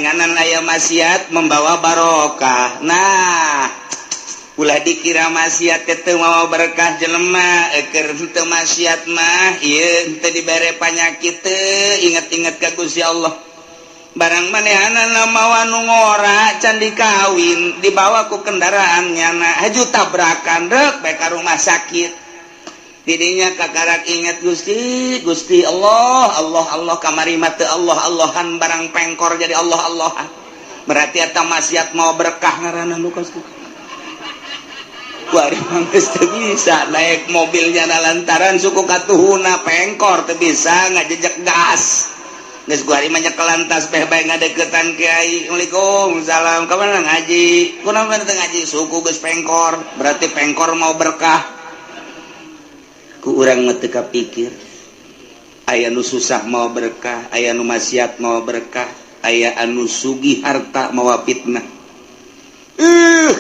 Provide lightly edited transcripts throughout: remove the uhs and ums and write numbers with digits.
Nganan aya maksiat membawa barokah. Nah, ulah dikira maksiat teu mawa berkah. Jelema keur teu maksiat mah ieu teu dibere panyakit teu inget-inget ka Gusti Allah. Barang manehanana mawa nu ngora, can dikawin, dibawa ku kendaraan nyana, haju tabrakan, rek bae ka rumah sakit. Didinya kakarak inget Gusti, Gusti Allah, Allah, Allah. Kamari mah teu Allah Allahan, barang pengkor jadi Allah Allahan. Berarti eta maksiat mawa berkah ngaranna. Nu kos kitu bisa naik mobilnya na lantaran suku katuhuna pengkor, teu bisa ngajejek gas. Geus kuari mah nyekelan tas beh bae ngadeukeutan kiai. "Assalamualaikum, salam, ka mana?" "Ngaji." "Kunaon teu ngaji?" "Suku geus pengkor." Berarti pengkor mawa berkah. Ku urang mah teu kapikir aya nu susah mawa berkah, aya nu maksiat mawa berkah, aya anu sugih harta mawa fitnah.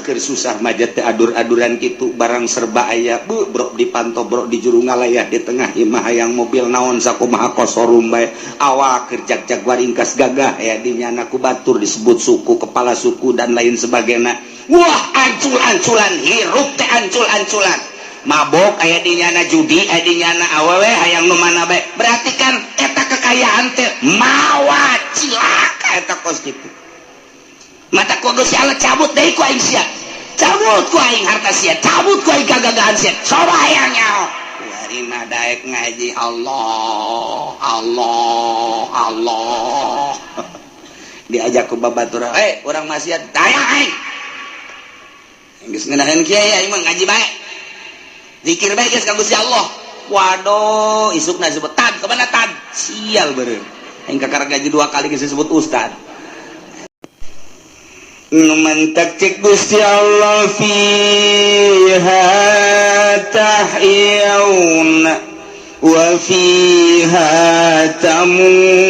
Keur susah mah teh adur-aduran gitu, barang serba aya, bu brok di panto, brok di juru ngalayah di tengah imah, hayang mobil naon sakumaha kosorum bae. Awak keur jag-jag waringkas gagah ya di nyana, ku batur disebut suku, kepala suku, dan lain sebagainya. Wah, ancul-anculan hirup teh, ancul-anculan, mabok aya di nyana, judi aya di nyana, awewe hayang nu mana bae. Berarti kan eta kekayaan teh mawa cilaka. Eta kos kitu mata ku Gusti Allah cabut deui ku aing sia, cabut ku aing harta sia, cabut ku aing kagagahan sia. Coba hayang nyaho. Kuari mah daek ngaji, Allah Allah Allah. Diajak ku babaturan, "Eh, urang maksiat." "Taya aing geus ngeunaheun kiai, aing mah ngaji bae, zikir bae geus ka Gusti Allah." Waduh, isukna disebut, "Tad, kemana tad?" Sial beureum aing, kakara gaji dua kali geus disebut ustad. Mantak cek Gusti Allah, fiha tahyauna wa fiha tamutuna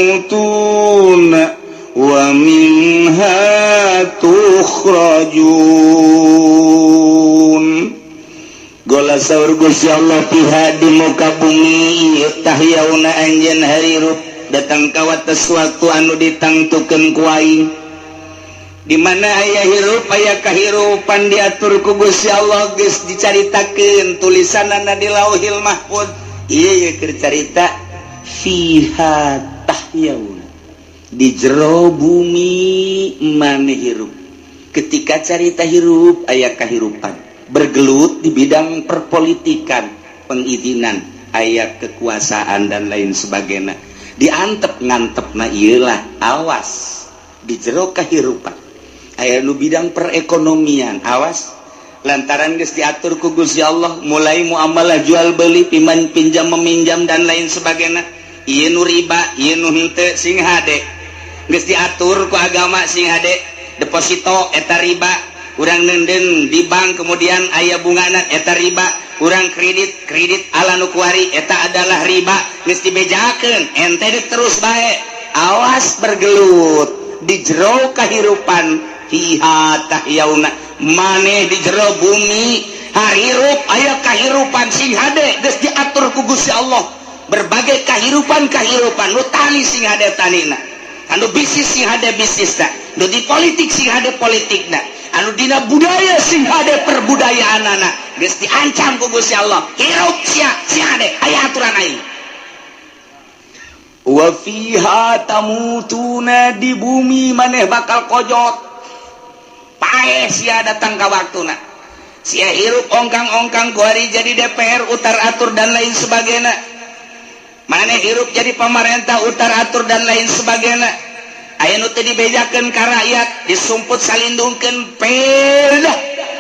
wa minha tukhrajun. Gola saur Gusti Allah, fiha di muka bumi, tahyauna anjeun harirup, datang ka wates waktu anu ditangtukeun ku aing. Di mana aya hirup, aya kahirupan diatur ku Gusti Allah, geus dicaritakeun tulisanana di Lauhil Mahfud. Ieu ye keur carita fiha tahyaun, di jero bumi maneh hirup. Ketika carita hirup, aya kahirupan bergelut di bidang perpolitikan, pengizinan, aya kekuasaan dan lain sebagainya, diantep ngantep. Na iyalah, awas di jero kehirupan aya nu bidang perekonomian, awas lantaran geus diatur ku Gusti Allah, mulai muamalah jual beli, piman pinjam meminjam, dan lain sebagainya. Ieu nu riba, ieu nu henteu, sing hade geus diatur ku agama, sing hade. Deposito eta riba, urang nenden di bank kemudian aya bungana, eta riba. Urang kredit, kredit ala nu kuari, eta adalah riba. Geus dibejakeun, ente terus bae, awas bergelut di jero kehidupan. Fiha tahyauna, maneh di jero bumi harirup, aya kahirupan. Sing hade, geus diatur ku Gusti Allah berbagai kehidupan kehidupan. Nu tani sing hade tanina, anu bisnis sing hade bisnisna, nu di politik sing hade politikna, anu dina budaya sing hade perbudayaanana. Geus diancam ku Gusti Allah, hirup sia sing hade, aya aturan aing. Wa fiha tamutuna, di bumi maneh bakal kojot, paeh sia. Datang ka waktuna sia hirup ongkang-ongkang kuari jadi DPR, utar atur, dan lain sebagainya. Maneh hirup jadi pemerintah, utar atur, dan lain sebagainya. Aya nu teu dibejakeun ka rakyat, disumput salindungkeun perdah.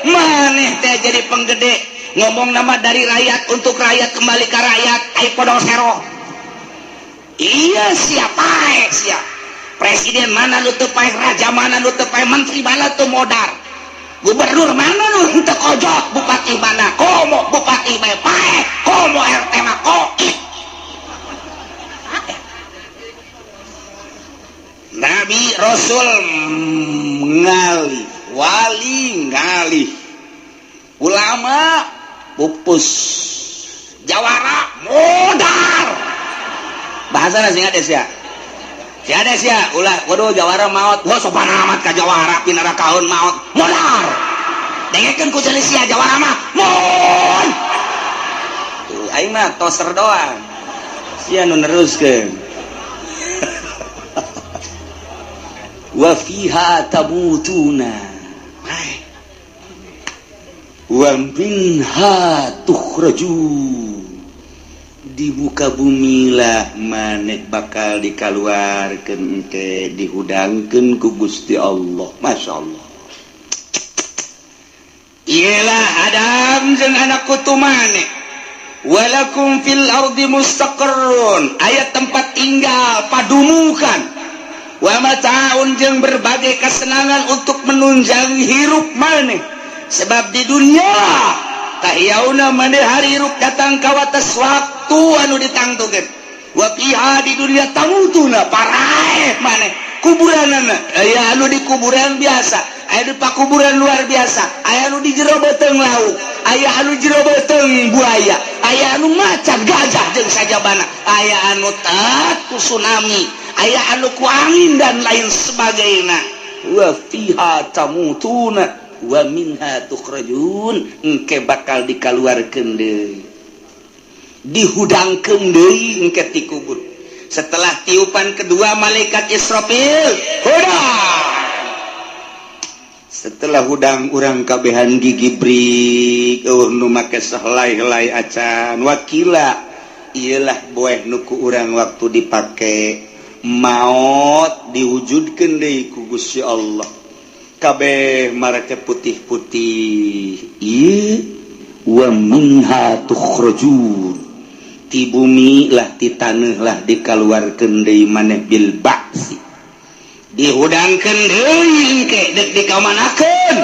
Maneh teh jadi penggede, ngomong nama dari rakyat untuk rakyat, kembali ke rakyat, ai podong sero. Iya, siapa siap presiden mana nu teu paeh, raja mana nu teu paeh, menteri mana tuh modar, gubernur mana nu teu kojot, bupati mana komo bupati bae paeh, komo RT mah koit. Nabi Rasul ngali, wali ngali, ulama pupus, jawara modar, bahasa sing ada ya. Sia ada sia ulah, waduh, jawara maot. Wah, sopan amat ka jawara, pinara kaun maot modar. Dengekeun ku sia, jawara mah mon. Tuh, aing mah toser doang, sia nu neruskeun. Wa fiha tamutuna wa minha tukhrajun. Di muka bumi lah maneh bakal dikaluarkeun ke, dihudangkeun ku Gusti Allah. Masya Allah. Iyalah Adam jeung anak kutu maneh. Walakum fil ardi mustaqarrun, aya tempat tinggal, padumukan, wa mata'un, jeung berbagai kesenangan untuk menunjang hirup maneh. Sebab di dunia tahyauna, maneh hirup datang ka wates waktu anu ditangtukeun. Wa fiha, di dunia, tamutuna, paraeh maneh, kuburanana aya anu di kuburan biasa, aya di pakuburan luar biasa, aya anu di jero beuteung laut, aya anu jero beuteung buaya, aya anu macan, gajah jeung sajabana, aya anu tak ku tsunami, aya anu ku angin, dan lain sebagainya. Wa fiha tamutuna wa minha tukhrajun. Engke bakal dikaluarkeun deui, dihudangkeun deui engke ti kubur setelah tiupan kedua malaikat Israfil. Hudang. Setelah hudang, urang kabehan gigi brik, euweuh nu make sahelai-helai acan. Wakila iyalah boeh nu ku urang waktu dipake maut, diwujudkeun deui ku Gusti Allah, kabeh marake putih-putih. Ieu wa minha tukhrajun, ti bumi lah, ti taneuh lah dikaluarkeun deui maneh. Bil ba'si, dihudangkeun deui engke. Dek dikamanakeun?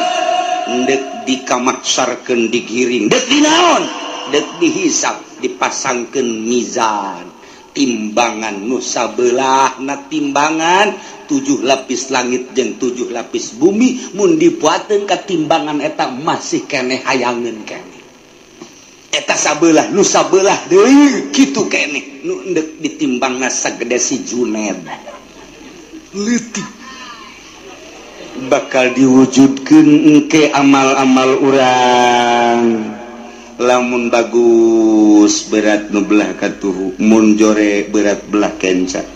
Dek dikamaksarkeun, digiring. Dek dinaon? Dek dihisap, dipasangkeun mizan, timbangan nu sabelahna timbangan tujuh lapis langit jeung tujuh lapis bumi. Mun dibuateun ka timbangan eta masih keneh hayangeun keneh. Eta sabelah, nu sabelah deui kitu keneh, nu endek ditimbangna sagede si Juned leutik. Bakal diwujudkeun engke amal-amal urang. Lamun bagus, berat nu belah katuhu, mun jore, berat belah kenca.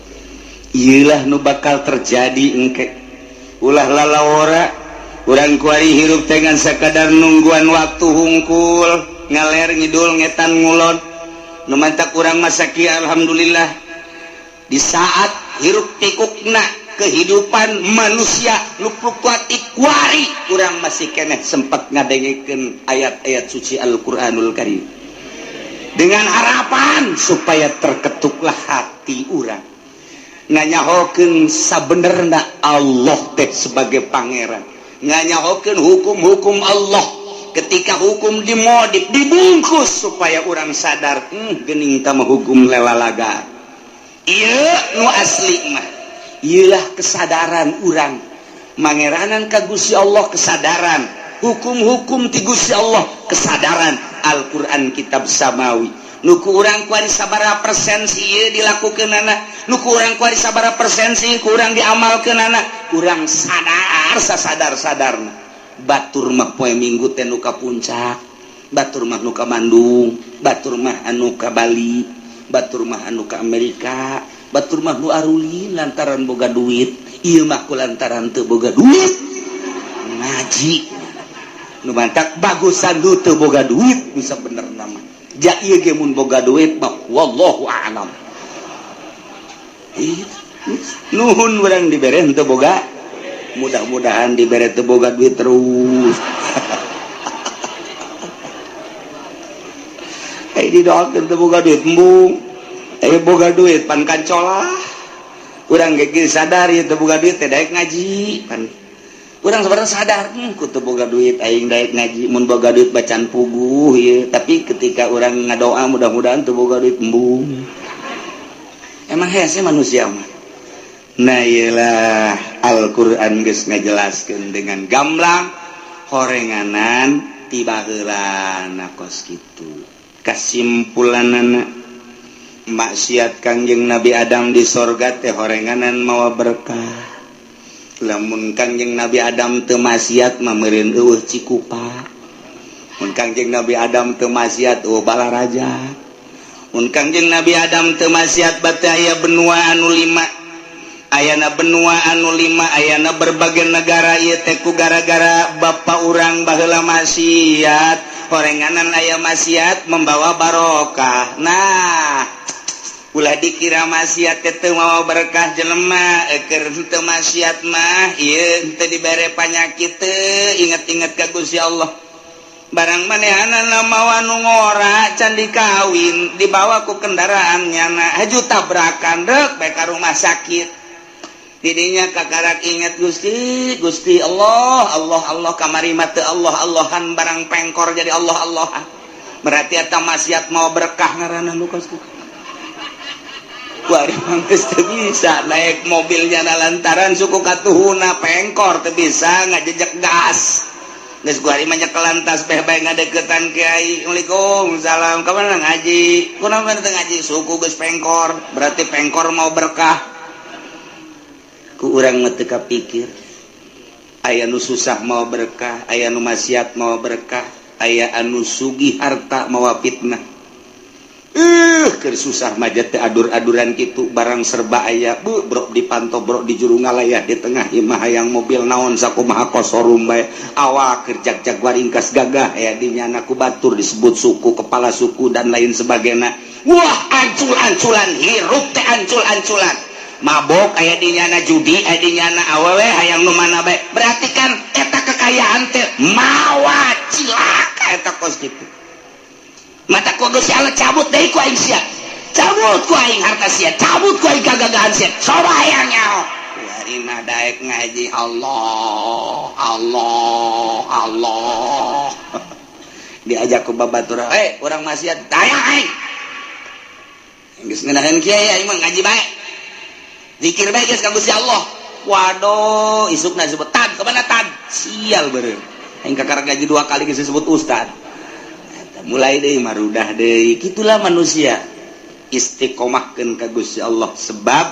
Iyalah nu bakal terjadi engke. Ulah lalawora urang kuari hirup dengan sakadar nungguan waktu hungkul, ngaler ngidul, ngetan ngulon. Nu mantak urang masaki alhamdulillah di saat hirup pikukna kehidupan manusia nu fluktuatif kuari, urang masih keneh sempat ngadengekeun ayat-ayat suci Al-Qur'anul Karim dengan harapan supaya terketuklah hati urang nganyahokeun sabenerna Allah teh sebagai pangeran, nganyahokeun hukum-hukum Allah. Ketika hukum dimodif, dibungkus supaya orang sadar, gening tama hukum lelalaga. Iya, nu asli mah iyalah kesadaran urang mangeranan ka Gusti Allah, kesadaran hukum-hukum ti Gusti Allah, kesadaran Al-Quran kitab samawi. Nu ku urang kuari sabaraha persen sih ieu dilakukeunana? Nu ku urang kuari sabaraha persen sih ku urang diamalkeunana? Urang sadar sasadar-sadarna, batur mah poe Minggu teh nu ka Puncak, batur mah nu ka Bandung, batur mah anu ka Bali, batur mah anu ka Amerika, batur mah nu arulin lantaran boga duit. Ieu mah ku lantaran teu boga duit ngaji. Nu mantak bagusan nu teu boga duit bisa bener nama. Ja ieu ge mun boga duit mah wallahu a'lam. Ih, nuhun urang dibere teu boga, mudah-mudahan dibere teu boga duit terus. Eh, didoakeun teu boga duit, embung. Eh, boga duit pan kancolah. Urang ge geus sadar ieu teu boga duit teh daek ngaji. Pan urang sebenarnya sadar, ku teu boga duit aing daek ngaji, mun boga duit bacan puguh ieu. Tapi ketika urang ngadoa mudah-mudahan teu boga duit, embung. Emang hese manusia mah. Nah, iyalah Al-Qur'an geus ngajelaskeun dengan gamblang horenganan tiba heula kos kitu. Kasimpulanana, Maksiat Kangjeng Nabi Adam di sorga teh horenganan mawa berkah. Lamun Kangjeng Nabi Adam teu maksiat mah meureun euweuh Cikupa. Mun Kangjeng Nabi Adam teu maksiat, euweuh Balaraja. Mun Kangjeng Nabi Adam teu maksiat, bate aya benua anu lima, ayana benua anu lima, ayana berbagai negara. Ieu teh ku gara-gara bapak urang baheula maksiat, horenganan aya maksiat membawa barokah. Nah, ulah dikira maksiat teh teu mawa berkah. Jelema keur teu maksiat mah ieu teu dibere panyakit teu inget-inget ka Gusti Allah. Barang manehanana mawa nu ngora, can dikawin, dibawa ku kendaraan nyana, haju tabrakan, rek bae ka rumah sakit. Didinya kakarak inget Gusti, Gusti Allah, Allah, Allah. Kamari mah teu Allah Allahan, barang pengkor jadi Allah Allah. Berarti eta maksiat mawa berkah ngaranna. Nu kos kuari mah geus teu bisa naik mobilnya na lantaran suku katuhuna pengkor, teu bisa ngajejek gas. Geus kuari mah nyekelan tasbeh bae, ngadeukeutan kiai, "Waalaikumsalam, ka mana?" "Ngaji." "Kunaon teu ngaji?" "Suku geus pengkor." Berarti pengkor mawa berkah. Ku urang mah teu kapikir. Aya nu susah mawa berkah, aya nu maksiat mawa berkah, aya anu sugih harta mawa fitnah. Keur susah mah teh adur-aduran kitu, barang serba aya, bu brok dipanto, brok di juru ngalayah di tengah imah, hayang mobil naon sakumaha kosorum bae, awak keur jag-jag waringkas gagah aya di nyana, ku batur disebut suku, kepala suku, dan lain sebagainya. Wah, ancul-anculan hirup teh, ancul-anculan, mabok aya di nyana, judi aya di nyana, awewe hayang nu mana bae. Berarti kan eta kekayaan teh mawa cilaka eta kos kitu. Mata ku Gusti Allah cabut deui ku aing sia, cabut ku aing harta sia, cabut ku aing kagagahan sia, coba hayang nyaho. Kuari mah daek ngaji, Allah Allah Allah, diajak ku babatur, "Eh, urang maksiat." "Taya aing geus ngeunaheun kiai, aing mah ngaji bae, zikir bae geus ka Gusti Allah." Waduh, isukna disebut, "Tad, kemana tad?" Sial beureum aing, kakara gaji dua kali geus disebut ustad. Mulai deh marudah deh. Gitulah manusia, istiqomahkeun ka Gusti Allah, sebab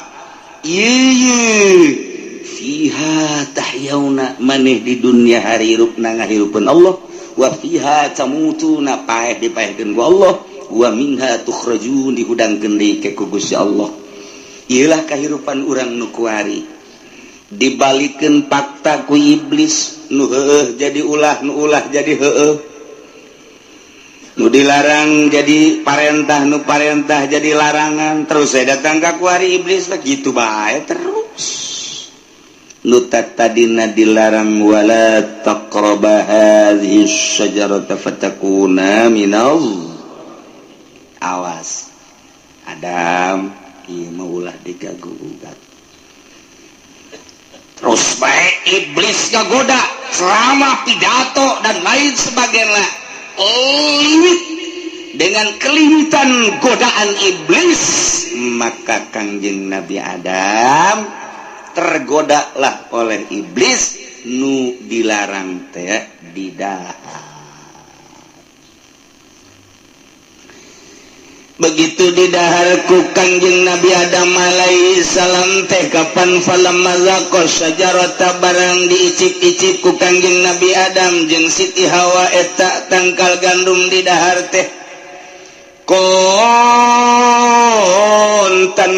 ieu fiha tahyauna, maneh di dunia harirupna ngahirupeun Allah, wa fiha tamutuna, paeh dipaehkeun ku Allah, wa minha tukhrajun, dihudangkeun deui ke ku Gusti Allah. Ieulah kahirupan urang nu kuari. Dibalikeun fakta ku iblis, nu heueuh jadi ulah, nu ulah jadi heueuh, nu dilarang jadi parentah, nu parentah jadi larangan. Terus saya datang ke kuari iblis gitu bae terus. Nu tadina dilarang, wala taqraba hadhihi syajarata fatakuna minal, awas Adam, ieu mah ulah digagu-gugat. Terus baik iblis ngagoda selama pidato dan lain sebagainya. Limit dengan kelimitan godaan iblis, maka Kangjeng Nabi Adam tergodalah oleh iblis, nu dilarang teh didahar. Begitu didahar ku Kangjeng Nabi Adam alaihi salam teh, kapan falamma zaqa syajarata, barang diicip-icip ku Kangjeng Nabi Adam jeung Siti Hawa eta tangkal gandum didahar teh, kontan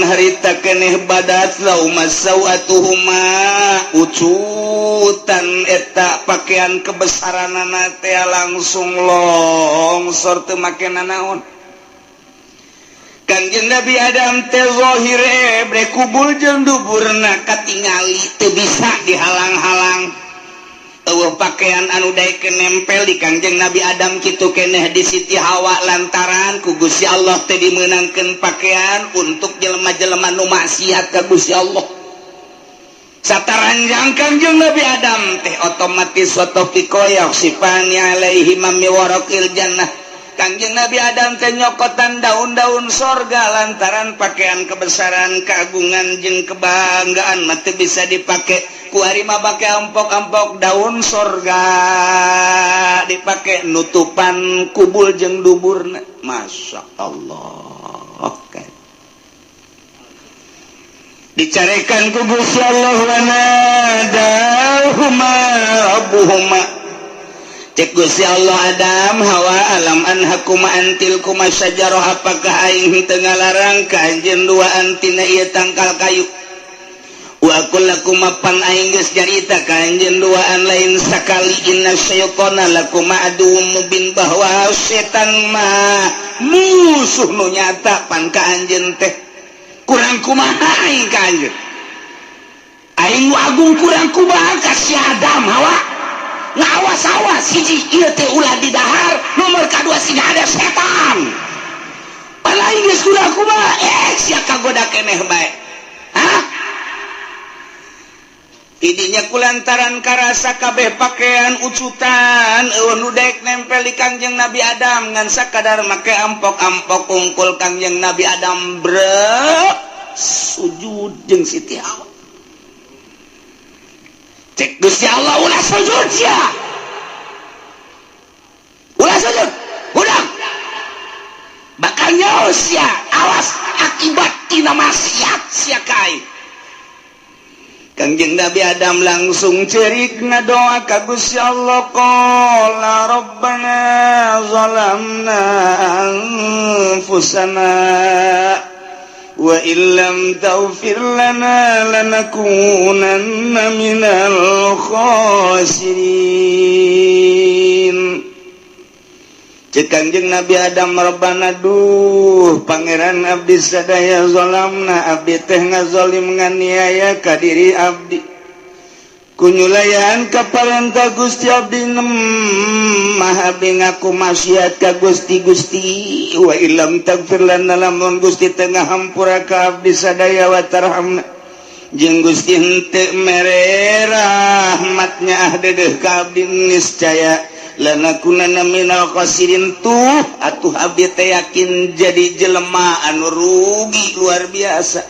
harita keneh badat lahuma sawatuhuma, ucutan eta pakaian kebesaranana teh langsung longsor, teu make nanaon. Kangjeng Nabi Adam teh zahir bre kubul jeung duburna katingali, teu bisa dihalang-halang. Euweuh pakaian anu daek nempel di Kangjeng Nabi Adam, kitu keneh di Siti Hawa, lantaran ku Gusti Allah teh dimeunangkeun pakaian untuk jelema-jelema nu maksiat ka Gusti Allah. Sataranjang Kangjeng Nabi Adam teh otomatis watafika yakhsifani alaihi min waraqil jannah. Kangjeng Nabi Adam teh nyokotan daun-daun sorga, lantaran pakaian kebesaran, keagungan jeung kebanggaan mah teu bisa dipake. Ku ari mah pake ampok-ampok daun sorga dipake nutupan kubul jeung duburna. Masya Allah kan. Dicarekan ku Gusti Allah, wanadahuma rabbuhuma. Cek Gusti Allah, "Adam, Hawa, alam anhakuma an tilkuma syajarah? Apakah aing teu ngalarang ka anjeun duaan tina ieu tangkal kayu? Wa aqul lakuma, pan aing geus nyarita ka anjeun duaan lain sakali, inna syaitana lakuma aduwwum mubin, bahwa setan mah musuh nu nyata pan ka anjeun teh. Kurang kumaha aing ka anjeun? Aing nu agung kurang kumaha ka si Adam, Hawa? Ngawas-awas, hiji ieu teh ulah didahar, nomor kadua sing ada setan. Pan aing geus kurang kumaha, eh sia kagoda keneh bae. Hah?" Tidinya kulantaran karasa kabeh pakaian ucutan, euweuh nu dek nempel di Kangjeng Nabi Adam, ngan sakadar make ampok-ampok kungkul. Kangjeng Nabi Adam brek sujud jeung Siti Hawa. Cek Gusti Allah, "Ulah sujud sia, ulah sujud, udah bakal nyaho sia. Awas akibat tina maksiat sia kai." Kangjeng Nabi Adam langsung cerik ngadoa ka Gusti Allah, qala rabbana zalamna anfusana wa illam taghfir lana lanakunanna minal khasirin. Cek Kangjeng Nabi Adam, rabbana, duh Pangeran abdi sadaya, zalamna, abdi teh ngazolim, nganiaya ka diri abdi kunyulayan ka parentah Gusti. Abdi mah abdi ngaku maksiat ka Gusti. Gusti, wa illam taghfir lana, lamun Gusti teu ngahampura ka abdi sadaya, wa tarhamna, jeung Gusti henteu mere rahmatnya ah dedeh ka abdi, niscaya lanakunanna minal khasirin. Tuh atuh abdi teh yakin jadi jelema anu rugi luar biasa.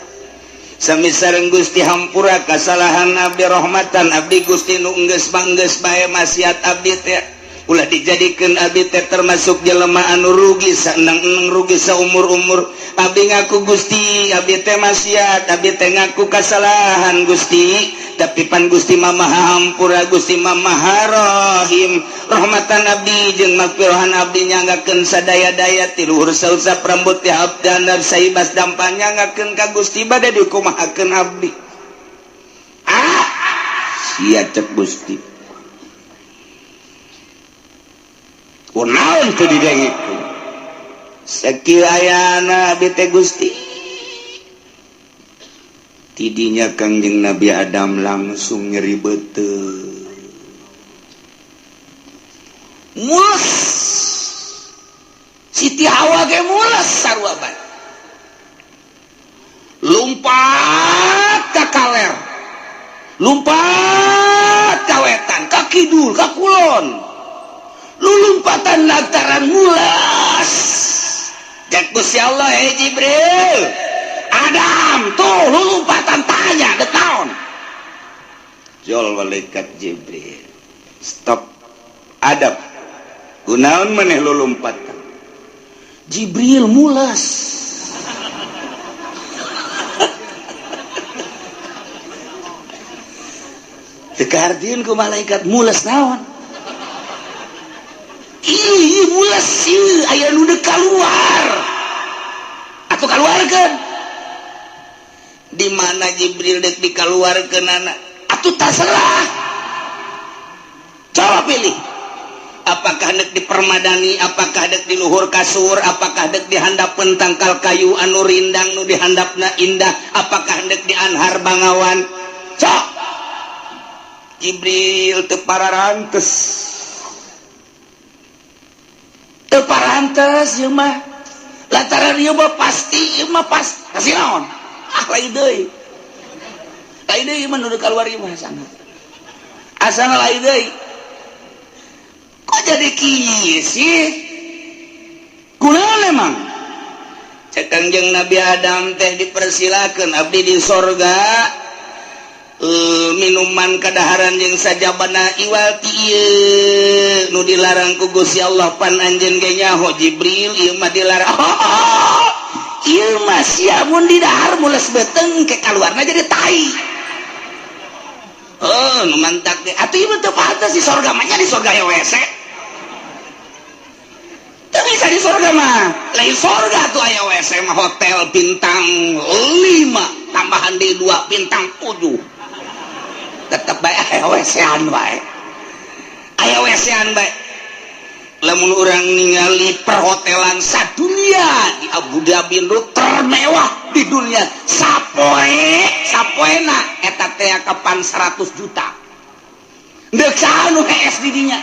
Sami sareng Gusti hampura kasalahan abdi, rahmatan abdi Gusti. Nu geus banggeus bae maksiat abdi teh, ulah dijadikeun abdi teh termasuk jelema anu rugi saenang-enang, rugi saumur-umur. Abdi ngaku Gusti, abdi teh maksiat, abdi teh ngaku kasalahan Gusti, tapi pan Gusti mah Maha hampura, Gusti mah Maha Rahim. Rahmatan abdi jeung magfirohan abdi, nyanggakeun sadaya-daya ti luhur sausap rambut ti abdi saibas dampa, nyanggakeun ka Gusti. Bade dikumahakeun abdi? Ah sia, cek Gusti, kunaon teu didengekeun? Sakieu ayana abdi teh Gusti. Tidinya Kangjeng Nabi Adam langsung nyeri beuteung, mules. Siti Hawa ge mules sarua bae, lumpat ka kaler, lumpat ka wetan, ka kidul, ka kulon, lulumpatan lantaran mules. Cek Gusti Allah, "Hei Jibril, Adam tuh lulumpatan, tanya de naon." Jol malaikat Jibril, "Stop, Adam, kunaon maneh lulumpatan?" "Jibril, mules." Teu kahartieun ku malaikat, mules naon? "Ih, mules sih, aya nu deuk keluar atau keluarkan." Di mana Jibril dek dikeluarkeun anak? Atuh terserah, coba pilih, apakah dek di permadani, apakah dek di luhur kasur, apakah dek di handapeun tangkal kayu anu rindang nu dihandapna indah, apakah dek di anhar bangawan, cok. Jibril teu pararantes, teu parantes ieu mah, lantaran ieu mah pasti, ieu mah pasti kasih naon. Ah, lain deui, lain deui mah nu keluar ieu mah asana, asana lain deui. Kok jadi kieu sih? Kunaon emang? Cek Kangjeng Nabi Adam teh, dipersilakan abdi di sorga, minuman kadaharan jeung sajabana iwal ti ieu nu dilarang ku Gusti Allah. Pan anjeun ge nyaho Jibril, ieu mah dilarang. Oh, Ieu mah sia mun didahar mules beuteung ke kaluarna jadi tai. Oh, nu mantak ge atuh ieu teu pantes di sorga mah, nya di sorga ya WC. Teu bisa di sorga mah. Lain sorga tuh aya WC mah, hotel bintang 5 tambahan di 2 bintang 7. Tetep bae aya WC-an bae. Aya WC-an bae. Lamun urang ningali perhotelan sadunia di Abu Dhabi nu termewah di dunia, sapoe sapoena eta teh kapan 100 juta. Deuk saha nu hees di dinya?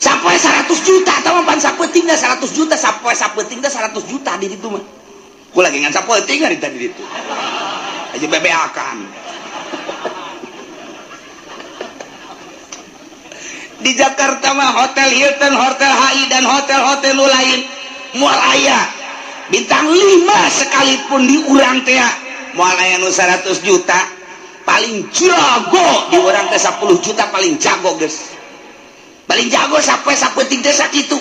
Sapoe 100 juta atawa pan sapeuting 100 juta, sapoe sapeuting 100 juta di ditu mah. Ku lagi ngan sapeuting hari tadi ditu. Aja bebeakan. Di Jakarta mah hotel Hilton, hotel HI dan hotel-hotel nu lain moal aya bintang 5 sekalipun di urang teh moal aya nu 100 juta. Paling jago di urang teh 10 juta paling jago geus. Paling jago sapoe sapeuting teh sakitu.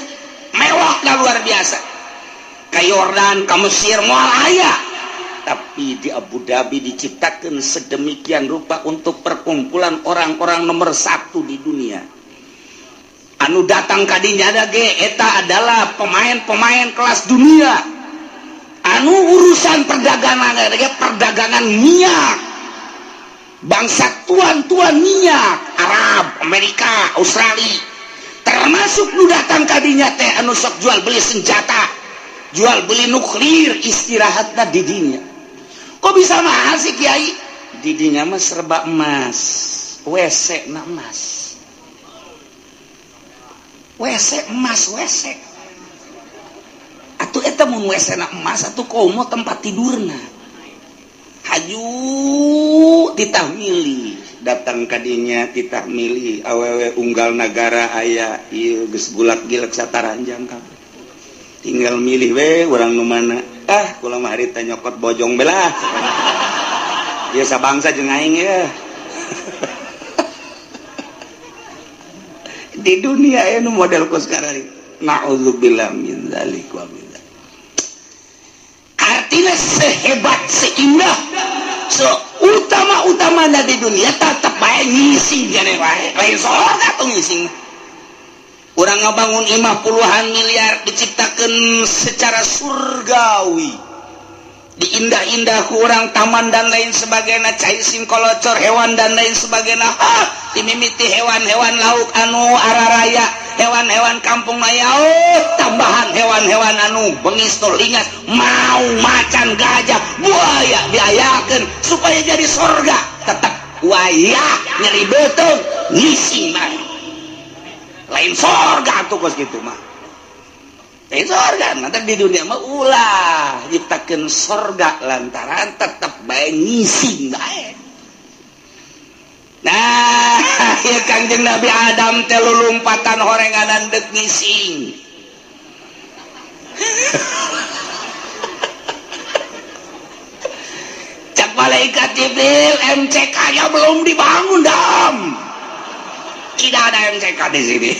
Mewah lah luar biasa. Ka Yordan, ka Mesir moal aya. Tapi di Abu Dhabi diciptakan sedemikian rupa untuk perkumpulan orang-orang nomor 1 di dunia. Anu datang kadinya ada ge eta adalah pemain-pemain kelas dunia. Anu urusan perdagangan ge perdagangan minyak. Bangsa tuan-tuan minyak Arab, Amerika, Australia. Termasuk nu datang kadinya teh anu sok jual beli senjata, jual beli nuklir, istirahatna di dinya. Kok bisa mahal sih Kiai? Di dinya mah serba emas, WC na emas. WC emas, WC. Atuh eta mun WC na emas atuh komo tempat tidurna. Haju titah milih, datang kadinya titah milih awewe unggal nagara aya ieu geus gulak-gilek sataranjang kabeh. Tinggal milih we urang nu mana. Ah, kula mah harita nyokot bojong belah. Ieu sabangsa jeung aing ya. Di dunia ini model ku sekarang. Na'udzubillah min dzalik wa min dzalik. Artinya sehebat, seindah, seutama-utamanya di dunia tetep bae ngising jane wae. Lain sorga tuh ngising. Urang ngabangun imah puluhan miliar diciptakan secara surgawi. Diindah-indah ku urang taman dan lain sebagainya, cai singkolocor hewan dan lain sebagainya. Ah, dimimiti hewan-hewan lauk anu araraya, hewan-hewan kampung aya, oh, tambahan hewan-hewan anu bengis lingas, mau macan, gajah, buaya diayakeun supaya jadi sorga. Tetap wayah nyeri beuteung ngising mah. Lain sorga tuh kos gitu mah. Lain sorga, nanti di dunia mah ulah nyiptakeun sorga lantaran tetep bae ngising bae. Nah, ya Kangjeng Nabi Adam teh lulumpatan horenganan deuk ngising. Cak malaikat Jibril, MCK-nya belum dibangun, Dam. Tidak ada MCK di sini.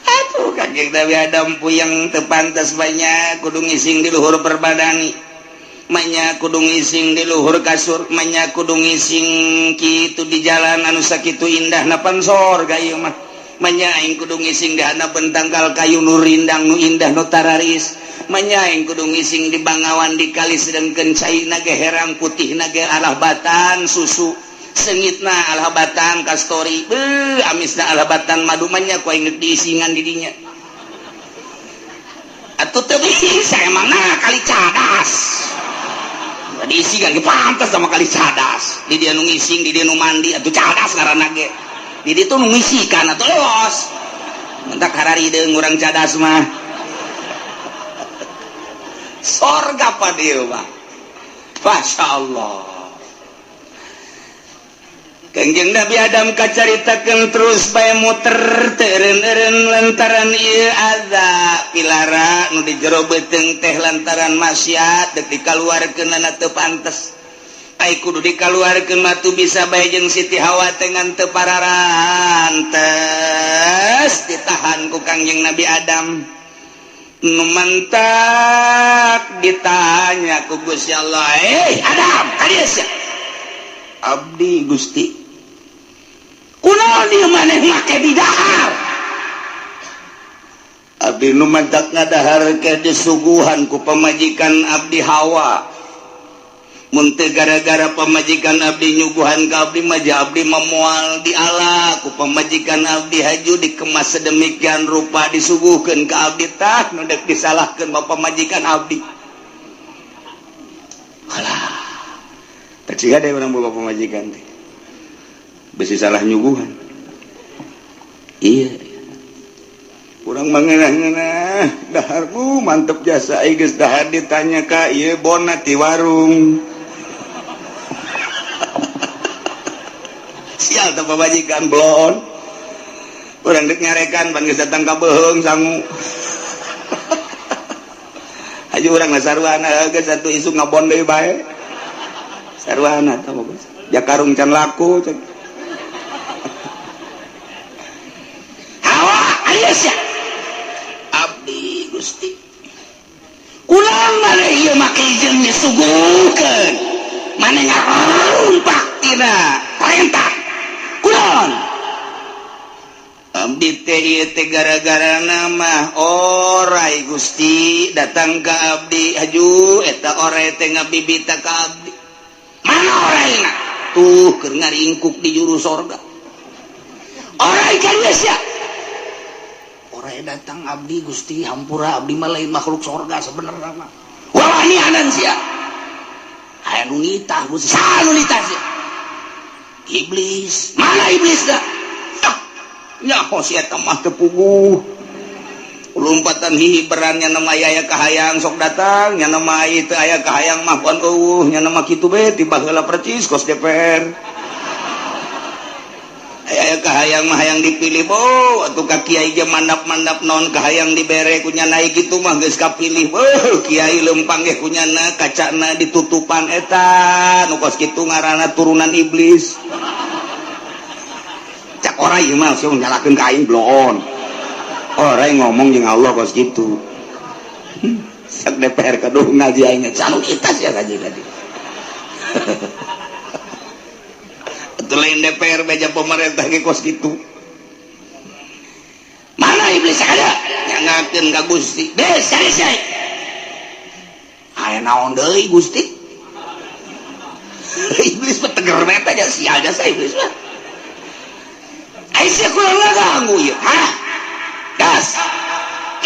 Aduh, Kangjeng Nabi Adam puyeng teu pantes banyak kudu ngising di luhur perbadani. Manya kudu ngising di luhur kasur, manya kudu ngising kitu di jalan anu sakitu indah napan sorga ieu mah. Manya aing kudu ngising di handapeun tangkal kayu nu rindang nu indah nu tararis. Manya aing kudu ngising di bangawan di kali sedengkeun caina ge herang putihna ge alah batan susu. Sengitna alah batan kastori, beuh amisna alah batan madu, manya ku aing geus diisingan di dinya. Atuh teu bisa emangna kali cadas. Diisi kan pantas sama kali cadas. Di dia nu ngising, di dia nu mandi, atuh cadas ngaranna ge. Di ditu nu ngisikan atuh los. Mentak hararideung urang cadas mah. Sorga pa dieu mah. Masya Allah. Kangjeng Nabi Adam kacaritakeun terus bae muter teu eureun-eureun lantaran ieu azab pilara nu di jero beuteung teh lantaran maksiat deuk dikaluarkeunana teu pantes. Ai kudu dikaluarkeun mah tu bisa bae jeung Siti Hawa teh ngan teu pararantes ditahan ku Kangjeng Nabi Adam. Nu mantak ditanya ku Gusti Allah, "Eh Adam, kadieu sia?" "Abdi Gusti." "Kunaon ieu maneh make didahar?" "Abdi nu mantak ngadahar ke disuguhan ku pamajikan abdi Hawa. Mun teu gara-gara pamajikan abdi nyuguhan ka abdi mah, abdi mah moal diala ku pamajikan abdi. Haju dikemas sedemikian rupa, disuguhkeun ka abdi. Tah, nu dek disalahkeun mah pamajikan abdi." Alah, teh siga deh urang boga pamajikan teh besi salah nyuguhan. Iya, urang mah ngeunah-ngeunah daharmu mantep jasa. Ai geus dahar ditanya ka ieu bona ti warung. Sial teh pamajikan blon. Urang dek nyarekan pan geus datang ka beuheung sangu. Haji urang mah sarwana geus satu isuk ngabon deui bae. Sarwana tah mah jakarung can laku cek. Hawa, aya sia? "Abdi Gusti." "Kunaon maneh ieu make jeung disuguhkeun? Maneh ngarumpak tina perintah. Kunaon?" "Abdi teh ieu teh gara-gara nama orai Gusti datang ka abdi. Haju eta orai teh ngabibita ka abdi." "Mana oraina?" "Tuh, keur ngaringkuk di juru sorga." "Orai ka dieu sia." "Orai datang abdi Gusti, hampura, abdi mah lain makhluk sorga sebenarnya mah." "Wawanianan sia." "Aya nu nitah Gusti." "Saha nu nitah sia?" "Iblis." "Mana iblis dah?" "Ah, nyaho si eta mah teu puguh lompatan hihiberan nya nama aya kahayang sok datang nya nama teu aya kahayang mah pon eueuh nya nama kitu be ti baheula percis kos DPR. Aya kahayang mah hayang dipilih bo atuh ka kiai ge mandap-mandap naon kahayang dibere ku nyana kitu mah geus kapilih bo. Kiai lempang ge ku nyana kacana ditutupan. Eta nu kos kitu ngaranna turunan iblis." Cak ora ieu mah sing nyalakeun ka aing bloon. Ora ngomong jeung Allah kos kitu. Sak DPR kaduh ngaji aing canu kita sia ngaji tadi. Itu lain DPR beja pemerintah ge kos kitu. "Mana iblis ada?" Nyangakeun ka Gusti. "Bes, cari sia. Aya naon deui Gusti?" Iblis mah teger meta aja, sial jasa iblis mah. "Ai sia kurang ngaganggu ieu? Hah? Gas.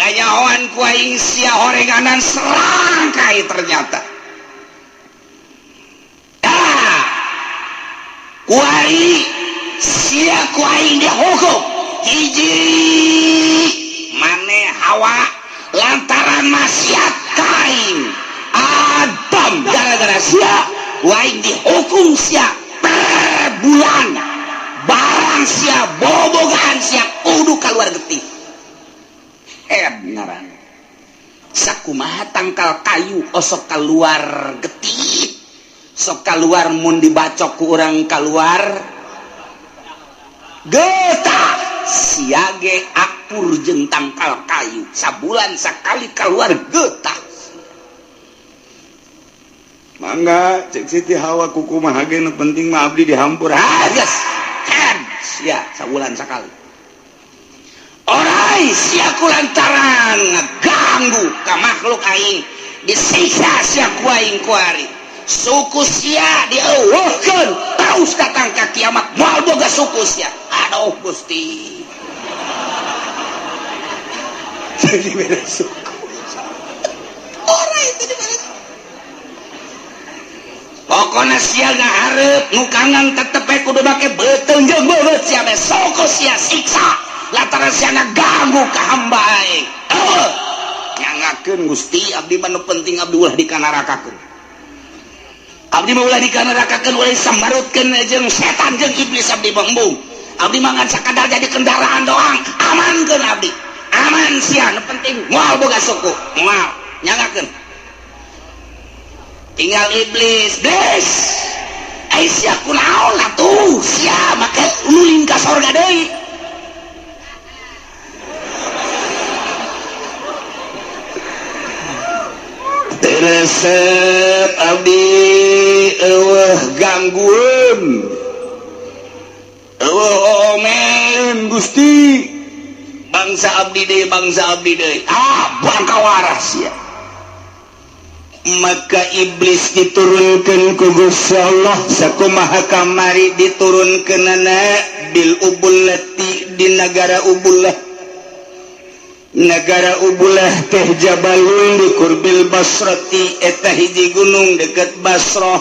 Kanyahoan ku aing sia horenganan serangkai ternyata. Ah. Kuari sia ku aing dihukum. Hiji mane Hawa lantaran maksiat ka aing. Adam, gara-gara sia ku aing dihukum sia per bulan barang sia bobogaan sia kudu keluar getih." Head ngaran. Sakumaha tangkal kayu osok keluar getih, sok keluar mun dibacok ku urang keluar getah, sia ge akur jeung tangkal kayu, sabulan sakali keluar getah. "Mangga," cek Siti Hawa, "kuku mah ge nu penting mah abdi dihampura." Ah, geus. Head sia sabulan sakali. Orai sia ku lantaran ngaganggu ka makhluk aing, disiksa sia ku aing kuari. Suku sia dieuweuhkeun terus datang ka kiamat moal boga suku sia." "Aduh Gusti." Jadi beda suku. Orai itu dibere. Pokoknya sia ngahareup nu kangen tetep we kudu make beuteung jeung beungeut sia be, suku sia siksa lantaran sia ngaganggu ka hamba aing. Eueuh. "Nyangakeun Gusti, abdi mah nu penting abdi ulah dikanarakakeun. Abdi mah ulah dikanarakakeun, ulah disambarutkeun jeung setan jeung iblis, abdi mah embung. Abdi mah ngan sakadar jadi kendaraan doang, amankeun abdi. Aman sia, nu penting moal boga suku, moal nyangakeun." Tinggal iblis, "Bes. Ai sia kunaon atuh? Sia make ulin ka sorga deui." Resep abdi, euweuh gangguan, euweuh omen, Gusti. Bangsa abdi deui, bangsa abdi deui. Ah, bangka waras ya. Maka iblis diturunkan ku Gusti Allah. Sakumaha kamari diturunkeunana bil ubullati, di negara Ubullah. Negara Ubullah teh jabalun di qurbil Basrati, eta hiji gunung deket Basrah.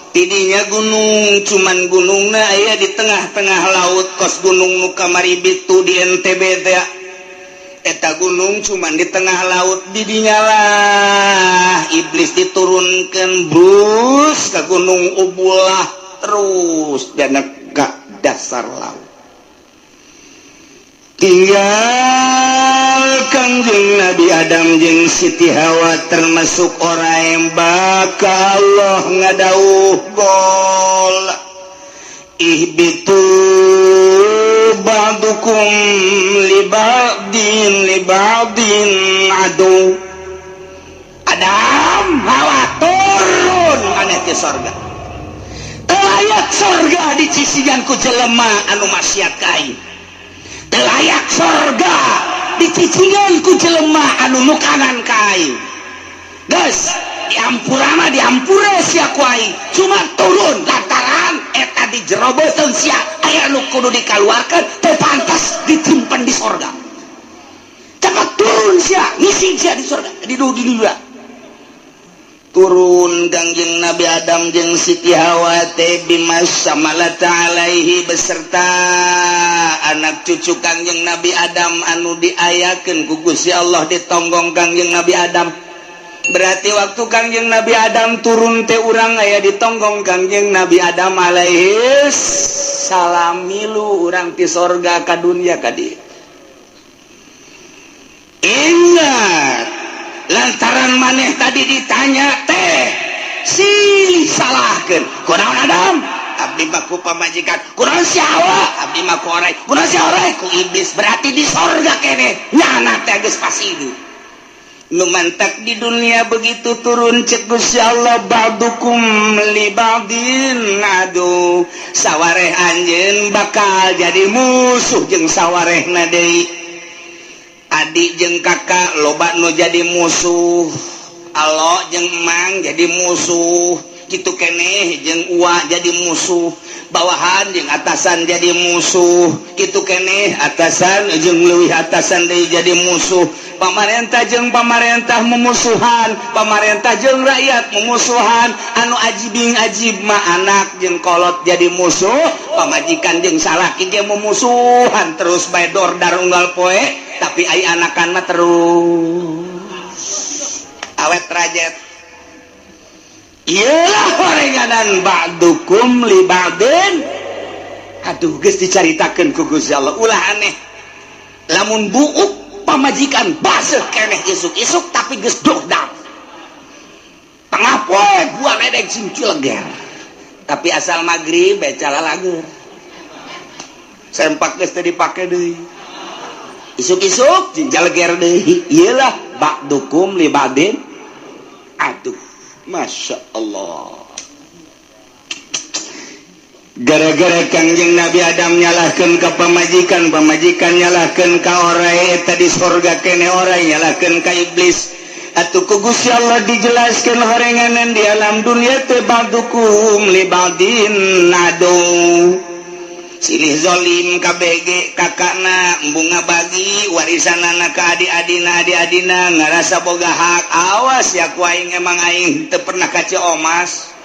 Tidinya gunung, cuman gunungna aya di tengah-tengah laut, kos gunung nu kamari bitu di NTB teh. Eta gunung cuman di tengah laut. Didinya lah iblis diturunkan, brus ke gunung Ubulah, terus dan ke dasar laut. Tinggal Kangjeng Nabi Adam jeung Siti Hawa, termasuk orang yang bakal Allah ngadauh gol, ihbitu ba'dukum li ba'din li ba'din adu. Adam, Hawa, turun maneh ti sorga. Teu layak sorga dicicigan ku jelema anu maksiat ka aing. Teu layak sorga dicicigan ku jelema anu nukangan ka aing. Geus diampura mah diampura sia ku aing, cuma turun lantaran eta di jero beuteung sia aya nu kudu dikaluarkeun, teu pantas ditimpen di sorga. Cepat turun sia, ngisi sia di sorga di dunia. Turun Kangjeng Nabi Adam jeung Siti Hawa teh bimas samalata alaihi, beserta anak cucu Kangjeng Nabi Adam anu diayakeun ku Gusti Allah ditonggong Kangjeng Nabi Adam. Berarti waktu Kangjeng Nabi Adam turun teh urang aya ditonggong Kangjeng Nabi Adam alaihi salam. Milu urang ti sorga ka dunia ka dieu. Ingat, lantaran maneh tadi ditanya teh si salahkeun, kunaon Adam? Abdi mah ku pamajikan. Kunaon si Hawa? Abdi mah ku orai. Kunaon si orai? Ku iblis. Berarti di sorga keneh nyana teh geus pasti nu mantak di dunia. Begitu turun, cek Gusti Allah, ba'dukum li ba'din adu, sawareh anjeun bakal jadi musuh jeung sawarehna deui. Adik jeung kakak loba nu jadi musuh, alo jeung emang jadi musuh, gitu keneh jeung ua jadi musuh, bawahan jeung atasan jadi musuh, gitu keneh atasan jeung leuwih atasan deui jadi musuh, pamarentah jeung pamarentah memusuhan, pamarentah jeung rakyat memusuhan. Anu ajibing ajib mah anak jeung kolot jadi musuh, pamajikan jeung salaki ge memusuhan terus bae, dordar unggal poe. Tapi ai anakan mah terus awet rajet. Iyalah horenganan ba'dukum li ba'din. Aduh, geus dicaritakeun ku Gusti Allah. Ulah aneh lamun buuk pamajikan baseuh keneh isuk-isuk, tapi geus dordar tengah poe buang edek sing cileger, tapi asal maghrib bae lager sempak geus teu dipake deui, isuk-isuk jaleger deui. Iyalah ba'dukum li ba'din. Aduh, Masya Allah, gara-gara Kangjeng Nabi Adam nyalahkan ke pamajikan, pamajikan nyalahkan ka orai eta, di sorga kene orai nyalahkan ka iblis. Atuh ku Gusti Allah dijelaskan horenganan di alam dunia teh ba'dukum li ba'din adu. Silih zolim KBG, kakakna bunga bagi warisan anak ke adik-adina, adik-adina ngerasa boga hak. Awas ya ku aing, emang aing teu pernah ka Ciomas.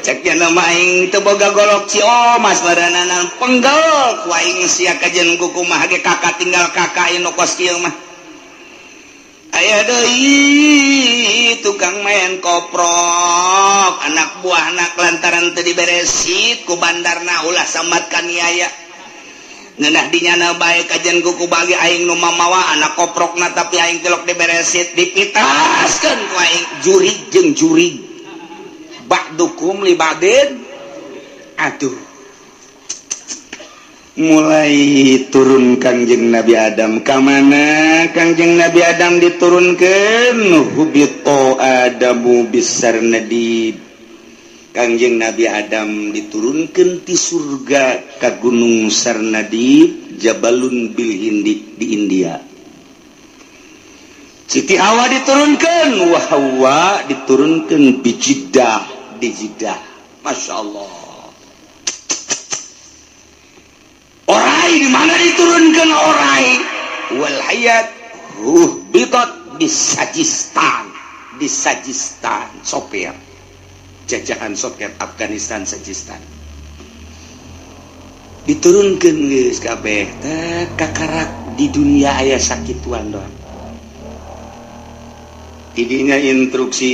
Ceknya nama aing teu boga golok Ciomas barananan, penggel ku aing sia kajen kumaha ge kakak tinggal kakak anu kos kieu mah. Aya deui tukang main koprok, anak buah anak, lantaran teu diberesit ku bandarna, ulah sambat kaniaya, ngeunah dinyana bae kajen kuku bagi aing nu mamawa anak koprokna, tapi aing tilok diberesit, dipitaskeun ku aing. Jurig jeung jurig, ba'dukum li ba'din. Aduh. Mulai turun Kangjeng Nabi Adam ka mana? Kangjeng Nabi Adam diturunkan, hubito Adamu bisarnadib. Kangjeng Nabi Adam diturunkan di surga ke Gunung Sarnadib, Jabalun bil Hindi, di India. Siti Hawa diturunkan, wa Hawa diturunkan di Jeddah, di Jeddah. Masya Allah. Orai di mana diturunkan orai? Wal hayat hubitat di Sajistan, di Sajistan, Soviet. Jajahan Soviet Afghanistan, Sajistan. Diturunkan geus kabeh teh kakarak di dunia aya sakituan doang. Tidinya instruksi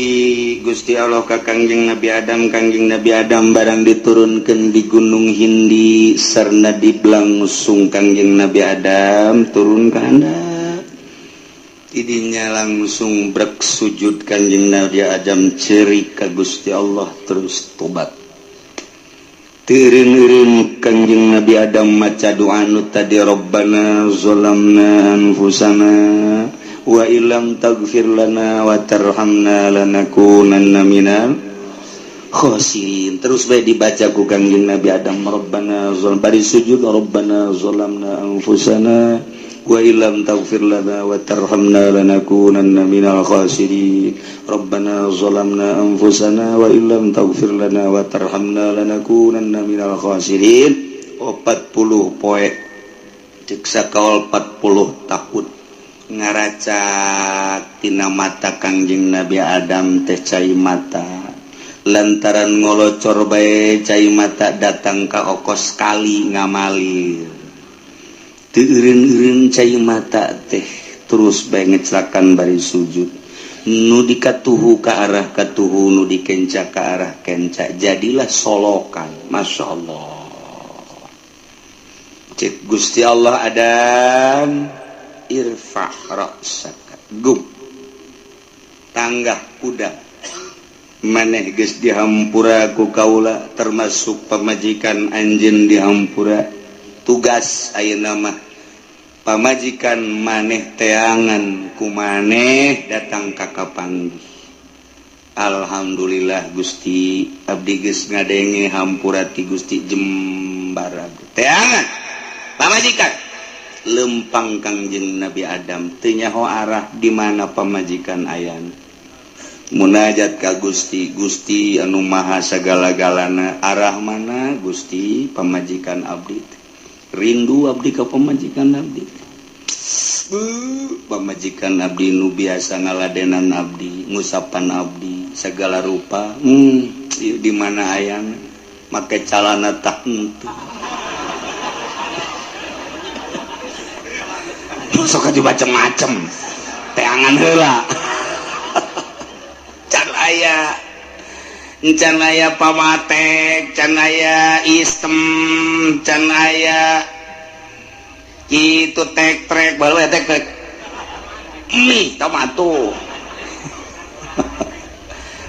Gusti Allah ka Kangjeng Nabi Adam. Kangjeng Nabi Adam barang diturunkan di Gunung Hindi Sarnadib, langsung Kangjeng Nabi Adam turun ke handap. Tidinya langsung brek sujud Kangjeng Nabi Adam, cerik ka Gusti Allah, terus tobat. Teu eureun-eureun Kangjeng Nabi Adam maca doa nu tadi, Rabbana zalamna anfusana wa illam taghfir lana wa tarhamna lanakunanna minal khasirin. Terus bae dibaca ku Kangjeng Nabi Adam, Rabbana zalam, bari sujud, Rabbana zalamna anfusana wa illam taghfir lana wa tarhamna lanakunanna minal khasirin, Rabbana zalamna anfusana wa illam taghfir lana wa tarhamna lanakunanna minal khasirin. 40 poe, cek sakaol 40 tahun, ngaracak tina mata Kangjeng Nabi Adam teh cai mata, lantaran ngolocor bae cai mata datang ka okos kali, ngamalir. Teu eureun-eureun cai mata teh terus bae ngeclakan bari sujud, nu dikatuhu ka arah katuhu, nu dikenca ka arah kenca, jadilah solokan. Masya Allah. Cek Gusti Allah, Adam, irfa ra'saka, gum tanggah kuda maneh geus dihampura ku kaula, termasuk pamajikan anjeun dihampura. Tugas ayeuna mah pamajikan maneh teangan ku maneh datang ka kapanggih. Alhamdulillah Gusti, abdi geus ngadenge hampura ti Gusti, jembar teangan pamajikan. Lempang Kangjeng Nabi Adam, teu nyaho arah di mana pamajikan ayana. Munajat ka Gusti, Gusti anu maha sagala-galana, arah mana Gusti pamajikan abdi? Rindu abdi ka pamajikan abdi. Pamajikan abdi nu biasa ngaladenan abdi, ngusapan abdi segala rupa, di mana ayana? Make calana tah henteu. Sok aja macem-macem, teangan heula. Can aya, can aya pamatek, can aya istem, can aya kitu tek trek baru ya, tek trek mie tomato,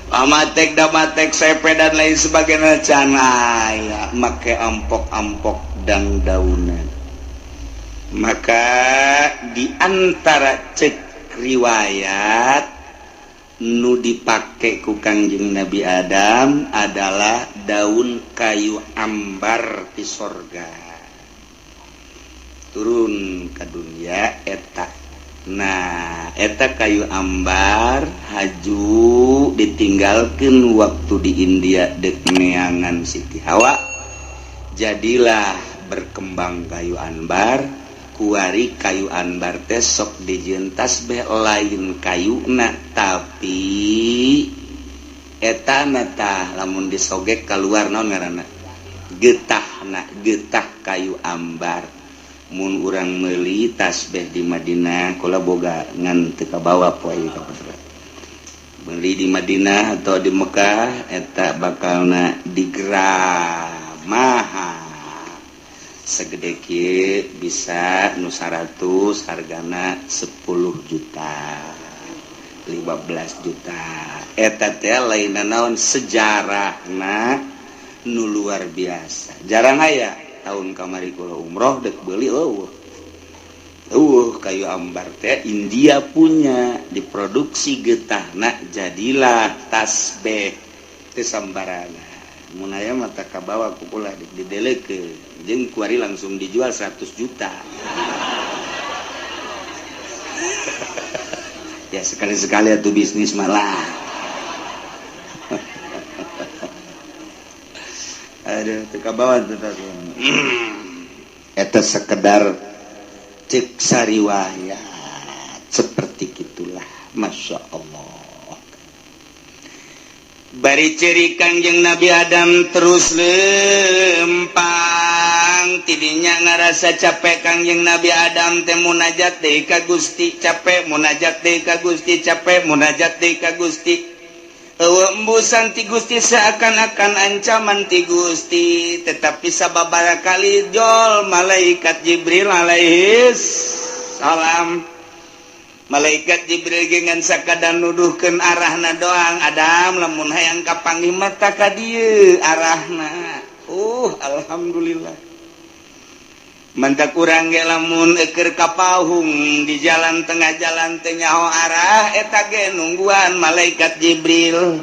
pamatek, damatek, sepe, dan lain sebagainya can aya. Make ampok-ampok dan daunan. Maka diantara cek riwayat nu dipake ku Kangjeng Nabi Adam adalah daun kayu ambar di sorga turun ke dunia eta. Nah, eta kayu ambar haju ditinggalkan waktu di India dek neangan Siti Hawa, jadilah berkembang kayu ambar. Kuari kayu anbar teh sok dijieun tasbeh, lain kayuna, tapi etana tah lamun disogek keluar naon ngaranna, getahna, getah kayu ambar. Mun urang meuli tasbeh di Madinah, kula boga ngan teu kabawa poe ka beli di Madinah atau di Mekah, eta bakalna digram mahal. Segede kieu bisa nu 100 hargana 10 juta, 15 juta. Eta teh lain naon, sejarahna nu luar biasa, jarang aya. Tahun kamari kula umroh dek beli, euweuh euweuh kayu ambar teh. India punya, diproduksi getahna jadilah tasbih teu sambarangan. Mun aya mah tak kabawa ku kula didelekeun jeung kuari langsung dijual 100 juta. Ya sekali-sekali atuh bisnis malah. Aduh, teu kabawa teu tas. Eta sekedar cek sariwayat seperti gitulah. Masya Allah. Bari ciri Kangjeng Nabi Adam terus lempang, tidinya ngarasa capek Kangjeng Nabi Adam teh munajat deui ka Gusti, capek munajat deui ka Gusti, capek munajat deui ka Gusti. Eueuh embusan ti Gusti seakan-akan ancaman ti Gusti, tetapi sababaraha kali jol malaikat Jibril alaihis salam. Malaikat Jibril gengan sakadar nuduhkeun arahna doang. Adam lamun hayang kapanggih mata ka dieu arahna. Alhamdulillah. Mantak urang ge lamun eukeur ka pahung di jalan tengah jalan teu nyaho arah eta ge nungguan malaikat Jibril.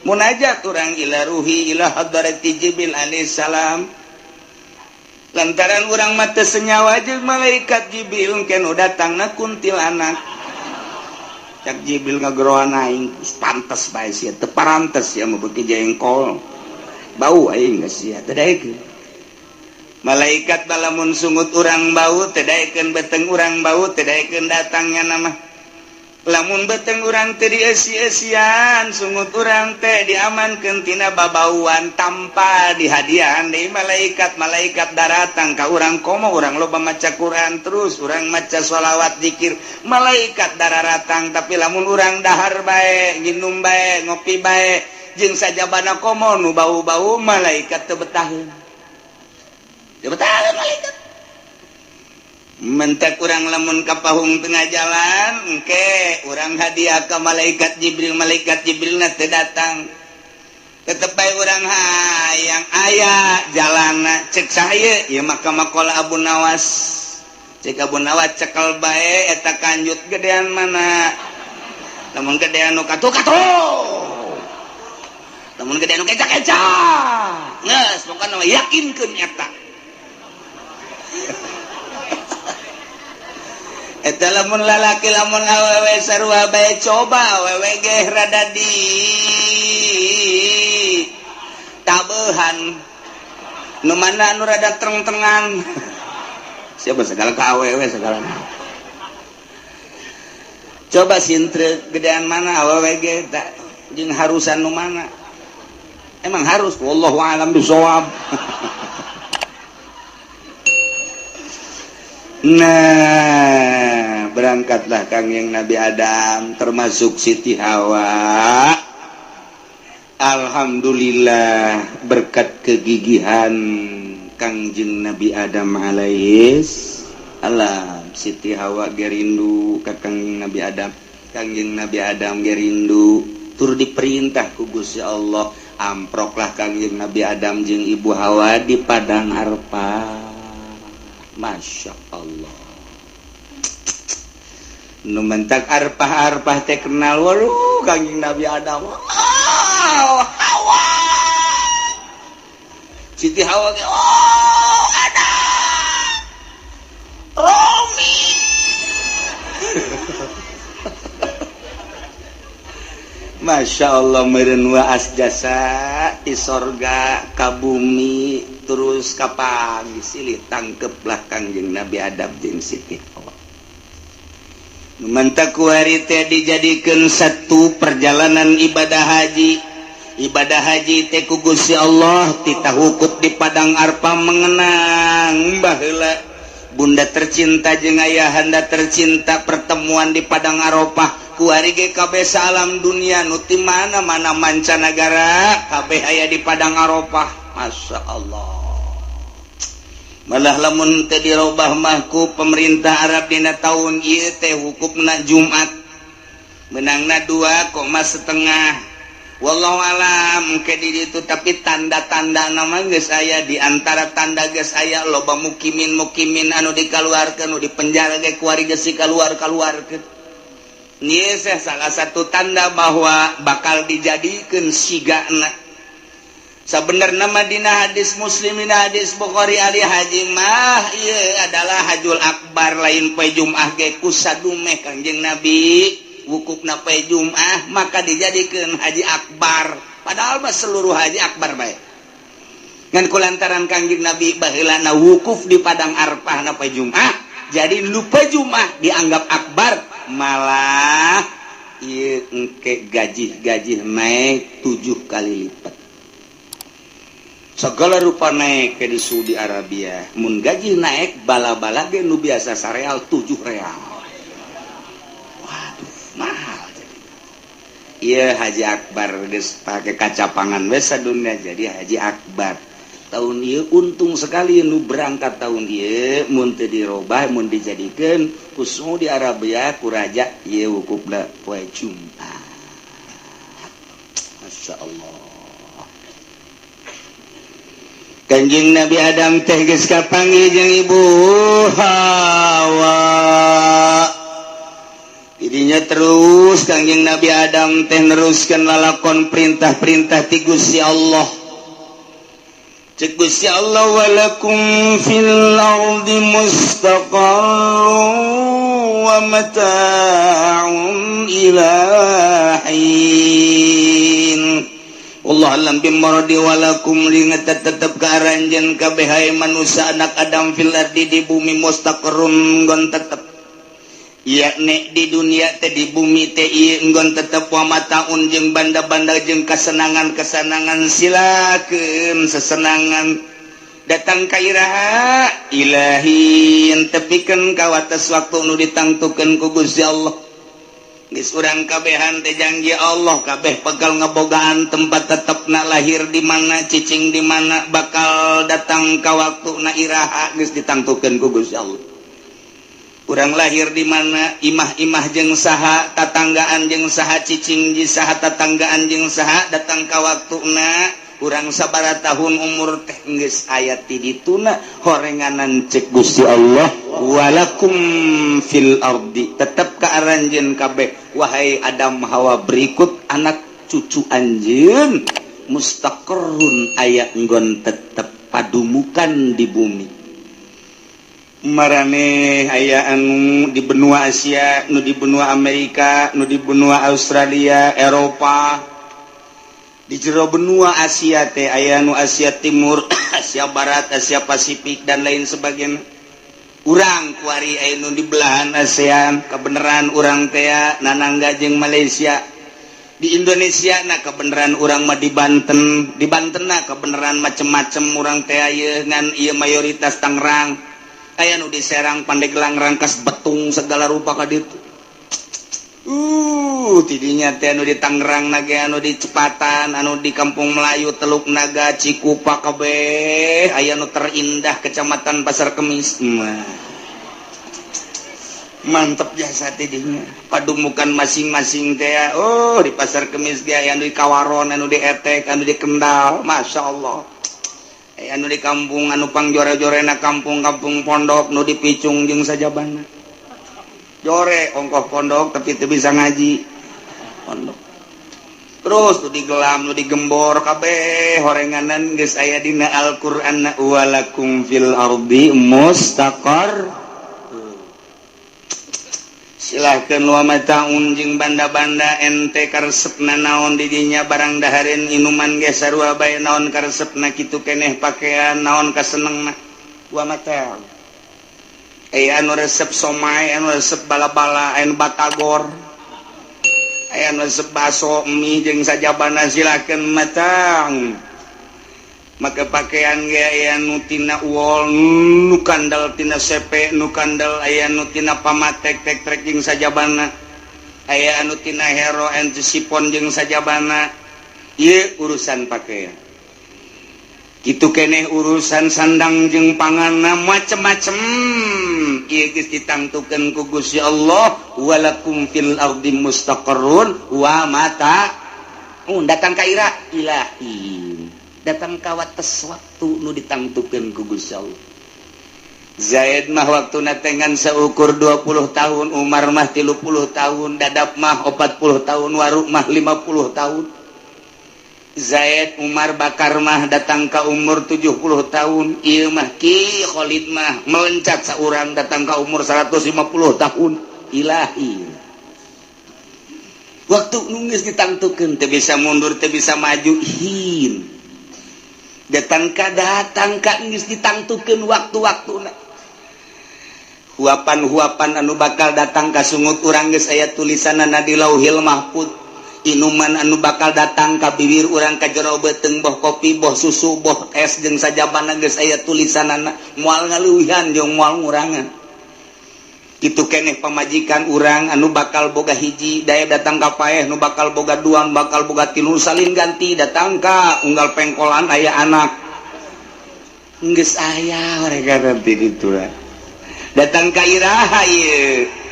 Munajat urang ila ruhi ila hadrati Jibril alaihissalam. Lantaran urang mah teu senyawa jeung malaikat Jibril engke nu datangna kuntilanak. Cak Jibril ngageroan aing pantes bae sia, teu parantes sia mah beuki jengkol. Bau aing geus sia teu daekeun. Malaikat balamun sungut urang bau teu daekeun, beteng urang bau teu daekeun datangnya nama. Lamun beteng urang teu dieusi-eusian, sungut urang teh diamankeun tina babauan tanpa dihadiahan deui malaikat. Malaikat daratang ka urang komo urang loba maca Quran terus urang maca sholawat zikir, malaikat dararatang. Tapi lamun urang dahar bae, nginum bae, ngopi bae jeung sajabana komo nu bau-bau, malaikat teu betaheun, teu betaheun malaikat. Mentak urang lamun ka pahung tengah jalan engke urang hadiah ka malaikat Jibril, malaikat Jibril na teu datang, tetep bae urang hayang aya jalana. Cek saha ieu maka maqala Abu Nawas, cek Abu Nawas cekel bae eta kanjut gedean mana. Lamun gedean nu katuh katuh, lamun gedean nu keca-keca geus, pokona mah yakinkeun eta. Eta lamun lalaki lamun awewe sarua bae, coba awewe ge rada di tabehan nu mana nu rada treng-trengan. Siapa segala ka awewe segala. Coba sintre gedean mana awewe ge jeung harusan nu mana. Emang harus, wallahu a'lam bishawab. Nah, berangkatlah Kangjeng Nabi Adam termasuk Siti Hawa. Alhamdulillah berkat kegigihan Kangjeng Nabi Adam alaihis salam, Siti Hawa gerindu ka Kangjeng Nabi Adam, Kangjeng Nabi Adam gerindu, tur diperintah ku Gusti Allah, amproklah Kangjeng Nabi Adam jeung Ibu Hawa di padang Arfah. Masya Allah. Nu mentak arpah-arpah teh kenal waduh Kangjeng Nabi Adam. Oh, Hawa. Siti Hawa ge oh Adam. Romi. Masya Allah meureun waas jasa ti sorga ka bumi terus kapagi silih tangkeplah Kangjeng Nabi Adam jeung Siti Hawa. Mantak kuari teh dijadikeun satu perjalanan ibadah haji. Ibadah haji teh ku Gusti Allah titah wukuf di padang Arfah mengenang baheula bunda tercinta jeung ayahanda tercinta pertemuan di padang Arafah. Kuari ge kabeh salam dunia nu ti mana-mana mancanagara kabeh aya di padang Arafah. Masya Allah. Malah lamun teu dirobah mah ku pemerintah Arab dina tahun ieu teh hukumna Jumat menangna 2,5. Wallahu alam ke di itu, tapi tanda-tanda nama geus aya. Di antara tanda geus aya loba mukimin mukimin anu dikaluarkeun, nu di penjara ge kuari geus dikaluar-kaluarkeun. Ieu salah satu tanda bahwa bakal dijadikan sigana. Sebenarnya mah dina hadis Muslim, dina hadis Bukhari, ari haji mah ieu adalah hajul akbar, lain poe Jumat ge kusadumeh Kangjeng Nabi wukufna poe Jumat, maka dijadikan haji akbar. Padahal mah seluruh haji akbar bae, ngan kulantaran Kangjeng Nabi baheulana wukuf di Padang Arfah na poe Jumat, jadi lupa Jumat dianggap akbar. Malah ieu engke gaji-gaji naik 7 kali lipat, segala rupa naik ke di Saudi Arabia. Mun gaji naik, bala-bala ge nu biasa sareal 7 real. Waduh, mahal. Jadi iya, haji akbar geus pake kacapangan we dunia. Jadi haji akbar tahun ieu untung sekali nu berangkat tahun ieu. Mun teu dirobah, mun dijadikeun ku Saudi Arabia, ku raja ieu wukufna poe Jumat. Masya Allah. Kanjeng Nabi Adam teh geus kapanggih jeung Ibu Hawa. Dirinya terus Kangjeng Nabi Adam teh neruskan lalakon perintah-perintah ti Gusti Allah. Cek Gusti Allah, walakum fil ardi mustaqarrun wa mata'un ila hin. Wallahu a'lam bimuradi. Walakum lingat tetep ka aranjeun kabeh, hai manusia anak Adam, fil ardi di bumi, mustaqarrun nggon tetep, yakni di dunia teh, di bumi teh ieu nggon tetep, wa mataun jeung banda-banda jeung kesenangan-kesenangan, silakeun sesenangan datang ka iraha, ila hin tepikeun ka wates waktu nu ditangtukeun ku Gusti Allah. Geus urang kabehan teh janji Allah, kabeh bakal ngebogaan tempat tetepna, lahir di mana, cicing di mana, bakal datang ka waktu na iraha geus ditangtukeun ku Gusti Allah. Urang lahir di mana, imah-imah jeung saha, tatanggaan jeung saha, cicing di saha, tatanggaan jeung saha, datang ka waktuna urang sabaraha tahun umur teh geus aya ti dituna horenganan. Cek Gusti Allah, walakum fil ardi tetep ka aranjeun kabeh, wahai Adam, Hawa, berikut anak cucu anjeun, mustaqarrun aya nggon tetep padumukan di bumi. Marane aya anu di benua Asia, nu di benua Amerika, nu di benua Australia, Eropa. Di jero benua Asia teh aya nu Asia Timur, Asia Barat, Asia Pasifik, dan lain sebagainya. Urang kuari aya nu di belahan ASEAN, kebenaran urang teh nanangga jeung Malaysia. Di Indonesia, nah, kebenaran urang mah di Banten. Di Banten, nah, kebenaran macem-macem urang teh ieu, ngan ieu mayoritas Tangerang, aya nu di Serang, Pandeglang, Rangkas Betung, segala rupa ka ditu. Tidinya teh anu di Tangerang nage, anu di Cepatan, anu di Kampung Melayu, Teluk Naga, Cikupa, kabeh aya nu terindah Kecamatan Pasar Kemis. Mah mantep jasa tidinya padumukan masing-masing teh. Oh, di Pasar Kemis ge aya anu di Kawaron, anu di Etek, anu di Kendal, Masya Allah. Anu di kampung anu pangjore-jorena kampung-kampung pondok, nu di Picung jeung sajabana jore ongkoh pondok tapi teu bisa ngaji pondok terus tuh digelam, nu digembor, kabeh horenganan geus aya dina Al-Qur'an, walakum fil ardi mustaqar. Silahkan, wa mataun jeung banda-banda, ente karesepna naon di dinya, barang dahareun, inuman ge sarua bae, naon karesepna kitu keneh, pakaian naon kasenengna, wa mataun. Aya anu resep somai, anu resep bala-bala, anu batagor, aya anu resep baso, mie jeung sajabana, silakan matang. Maka pakaian ge aya nu tina wol, nu kandel tina sepe, nu kandel aya nu tina pamatek, tek trek jeung sajabana, aya anu tina hero, anu sipon jeung sajabana. Ieu urusan pakaian. Gitu keneh urusan sandang jeung panganna, macem-macem ieu geus ditangtukeun ku Gusti Allah, walakum fil ardi mustaqarrun wa mata. Datang ka ira ilahi, datang ka wates waktu nu ditangtukeun ku Gusti Allah. Zaid mah waktu natengan seukur 20 tahun, Umar mah 30 tahun, Dadap mah 40 tahun, Waruk mah 50 tahun. Zaid, Umar, Bakar mah datang ke umur 70 tahun. Ieu mah Ki Khalid mah melencat seorang datang ke umur 150 tahun. Ilahi, waktu nu geus ditangtukeun teu bisa mundur, teu bisa maju. Hin datang ka, datang ka geus ditangtukeun waktu-waktu. Huapan-huapan anu bakal datang ka sungut urang geus aya tulisanana di Lauhil Mahfud. Inuman anu bakal datang ka bibir urang, ka jero beuteung, boh kopi, boh susu, boh es, jeung sajabana, geus aya tulisanana, moal ngaleuwihan jeung moal ngurangan. Kitu keneh pamajikan urang anu bakal boga hiji daya, datang ka paeh nu bakal boga dua, nu bakal boga tilu, salin ganti, datang ka unggal pengkolan aya anak, geus aya mereka nanti. Itu datang ka iraha ieu?